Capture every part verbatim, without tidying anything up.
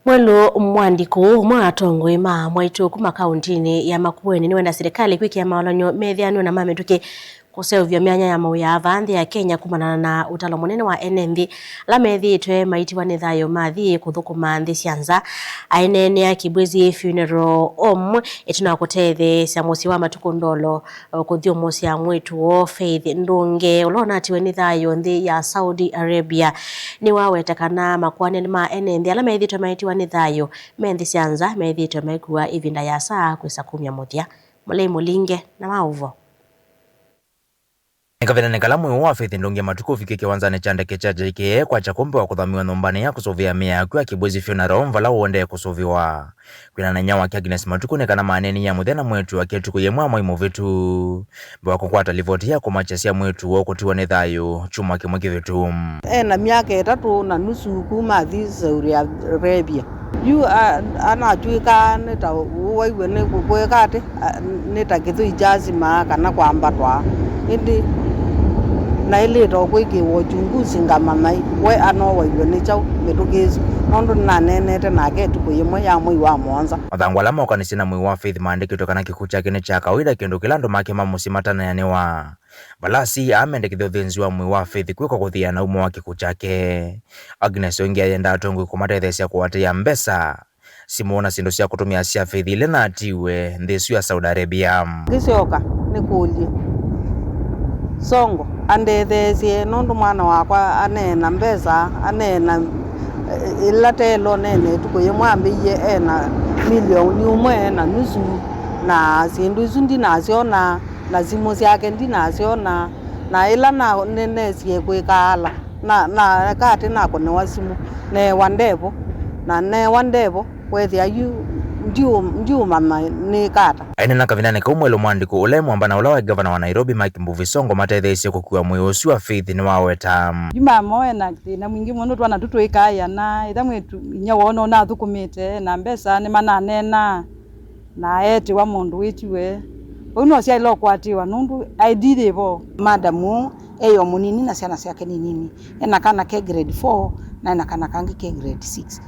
Mwelũ Mwandikũ, ũmwe wa atongoi ma mwaitũ kuma kauntinĩ ya Makueni, nĩwenda silikalĩ kwĩkĩa maolany'o methĩanw'e na ma mĩtũkĩ kũseũvya myanya ya mawĩa ava nthĩ ya Kenya kumana na ũtalo mũnene wa ene nthĩ ala methĩĩtwe maitiwa nĩ thayũ mathi kũthũkũma nthĩ sya nza. Aineenea Kibwezi Funeral Home ĩtina wa kũtetheesya mũsyĩ wa Matukũ Ndolo kũthyũmũsya mwĩĩtu woo Faith Ndunge, ũla ũnatiwe nĩ thayũ nthĩ ya Saudi Arabia. Nĩwaweta kana makoani ma ene nthĩ ala methĩĩtwe maitiwa nĩ thayũ me nthĩ sya nza methĩĩtwe maikua ĩvinda yasa kwĩsa kumya mũthya. Mũlei Mũlinge na maũvo. Nĩ kavindanĩ kala mwĩĩ wa Faith Ndunge Matukũ ũvikie kĩwanzanĩ kya ndeke kya J K A kwakya kũmbewa kũthamiwa nyũmbanĩ ya kũsũvĩa mĩĩ ya akw'ũ ya Kibwezi Funeral Home vala ũendee kũsũvĩwa. Kwĩanana na inyia wake Agnes Matukũ nĩ kana maneenie mũthya na mwĩĩtu wake ũtukũ yĩmwe wa mwei mũvĩtu, mbee wa kũkwata livoti ya kũmakya sya mwĩĩtu woo kũtiwa nĩ thayũ kyumwa kĩmwe kĩvĩtu. E na myaka ĩtatũ na nusu kuma athi Saudi Arabia. Yu a- anatw'ĩka nĩ ta ũwaiw'e nĩ kũkwĩka atĩ, a- nĩ ta kĩthũi kyasimaa kana kwambatwa. Ĩndĩ naĩlĩte o kwĩkĩĩwa uchunguzi ngamanya we anowaiw'e nĩ kyaũ mĩtũkĩ ĩsu, nũndũ nĩnaneenete nake ĩtukũ yĩmwe ya mwei wa mũonza. Mathangũ ala mookanĩsye na mwĩĩ wa Faith maandĩkĩtwe kana kĩkw'ũ kyake nĩ kya kawaida, kĩndũ kĩla andũ make ma mũsyĩ mataneanĩwa. Vala asiĩi aa mendekethya ũthĩnzi wa mwĩĩ wa Faith kwĩkwa kũthĩana ũmo wa kĩkw'ũ kyake. Agnes oingie ayenda atongoi kũmatetheesya kũatĩĩa mbesa, simũ na syĩndũ sya kũtũmĩa sya Faith ila natiwe nthĩ ĩsu ya Saudi Arabia. Ngĩsyoka nĩkũlye Songo andetheesye nũndũ mwana wakwa aneena mbesa, aneena, eh, ĩla teelonene ĩtukũ yĩmwe ambĩie ena milioni ũmwe na nusu, na syĩndũ isu ndinasyona, na simũ syake ndinasyona, na ĩla na- nĩnesie kwĩkaala, na- na- katĩ nakũnewa simũ, neewa ndevo, na neewa ndevo, weethĩa yu ndiũ- ndiũmanya nĩkata. Aineena kavindanĩ kau, Mwelũ Mwandikũ, ũla e mwamba na ũla waĩ ngavana wa Nairobi, Mike Mbuvi Songo, matetheeisye kũkua mwĩĩ ũsu wa Faith nĩwaweta. Yu mama ũũ ena thĩna mwingĩ mũno, twana tũtũ twĩkaa ĩana, ĩtha mwĩĩtu inyia woo no nathũkũmĩte, na mbesa nĩmananeenaa, na eetĩwa mũndũ wĩtiwe. Ũu no syaĩle ũkwatĩwa nũndũ I D yĩ vo. Madam ũũ eĩ o mũnini na syana syake nĩ nini. Ena kana ke grade four na ena kana kangĩ ke grade six.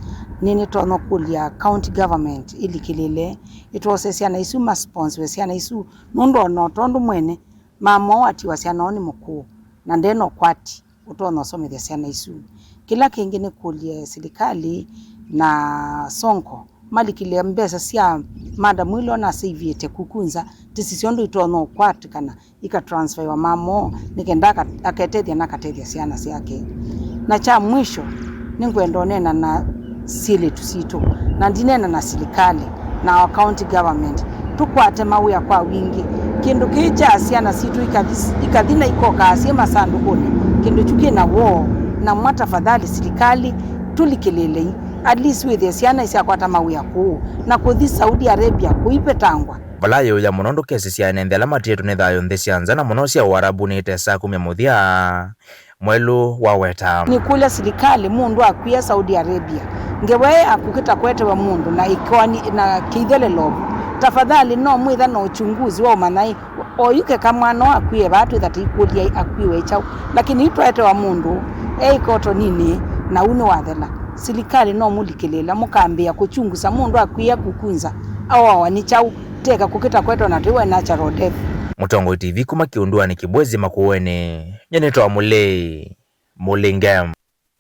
Nĩnĩtonya kũlya county government ĩlikĩlĩle, ĩtwose syana isu, ma sponsor syana isu, nũndũ o na tondũ mwene mama ũũ atiwa syana ũũ nĩ mũkũũ na ndena ũkwati ũtonya ũsomethya syana isu. Kĩla kĩngĩ nĩkũlye silikalĩ na Sonko malikĩlĩle mbesa sya madam ila ũnaseivĩte kuku nza, tĩsisya ũndũ itonya ũkwatĩkana ikatransferiwa mama ũũ, nĩ kenda aka- aketethya na akatethya syana syake. Na kya mwisho, nĩngwenda ũneena na syĩlĩtu sitũ, na ndineena na silikalĩ na our county government, tũkwate mawĩa kwa wingĩ. Kĩndũ kĩĩ kya syana sitũ ikathi, ikathi na ikokaa syĩ masandũkũnĩ, kĩndũ kyu kĩ na woo. Na mwa tafadhali silikalĩ, tũlikĩlĩlei, at least wĩthĩe syana isyakwata mawĩa kũũ na kũthi Saudi Arabia kũivetangwa. Vala yĩũya mũno ndũkesi sya ene nthĩ ala matiĩtwe nĩ thayũ nthĩ sya nza, na mũno sya Ũarabunĩ itesaa kumya mũthya, Mwelũ waweta. Nĩkũlya silikalĩ, mũndũ akw'ĩe Saudi Arabia, ngewa ĩ yaku kĩta kwetewa mũndũ na ĩkoani na kĩithelelo vu, tafadhali no mwĩtha na uchunguzi wa ũmanya ĩ, oyu keka mwana ũũ akw'ĩe vaa twĩtha tũikũlya ĩ akw'ĩwe ĩ kyaũ, lakini yu twetewa mũndũ e ĩkotoninĩ na ũu nĩwathela. Silikalĩ no mũlikĩlĩla mũkambĩĩa kũchunguza mũndũ akw'ĩe kuku nza, awawa nĩ kyaũ, teka kũkĩta kwetwa na tũiwe natural death. Mũtongoi T V kuma kĩunduanĩ Kibwezi Makueni, nyie nĩtawa Mũlei Mũlinge.